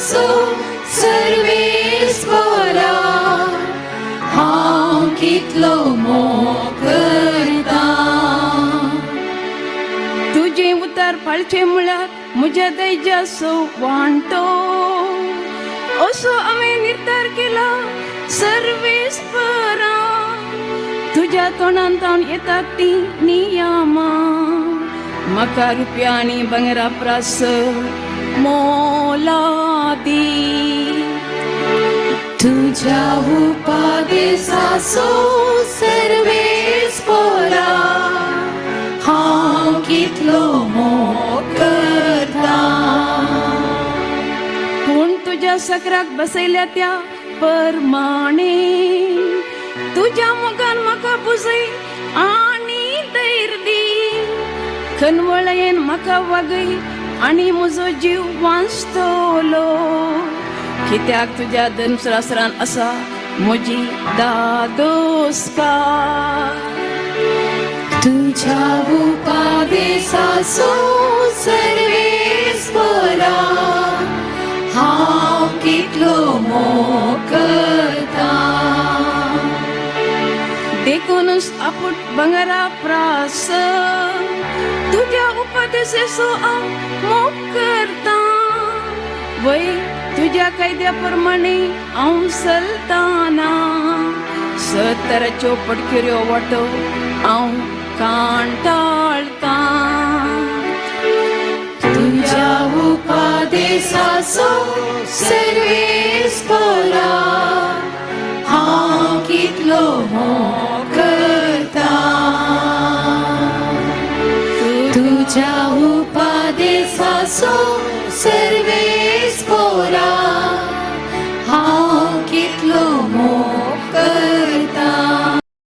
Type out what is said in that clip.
उपदेसासो सर्वेस्परा हांव कितलो मोग करता. तुजें उतार पाळचें म्हळ्यार म्हज्या दैजाचो वांटो असो हांवें निर्धार केला सर्वेस्परा. तुज्या तोंडान तावन येतात तीं नियमां म्हाका रुपया आनी भांगरा प्रास मोलादी. तुज्या उपदेसाचो सर्वेस्परा हांव कितलो मोग करता. पूण तुज्या सकराक बसयल्या त्या परमाणे तुज्या मोगान म्हाका बुजय आनी धैर्य दी. खनवळयेन म्हाका वागय आनी म्हजो जीव वांचतलो, कित्याक तुज्या धर्मशास्त्रान आसा म्हजी दादोस्कार. तुज्या उपदेसाचो सर्वेस्परा हांव कितलो मोग करता. देखूनच आपूट भांगरा प्रास तुज्या उपदेसाचो हांव मोग करता. वय, तुज्या कायद्या प्रमाणे हांव चलताना सतराच्यो पटकिऱ्यो वाटो हांव कांटाळतां. तुज्या उपदेसाचो सर्वेस्परा हांव कितलो मोग करता. तुज्या उपदेसाचो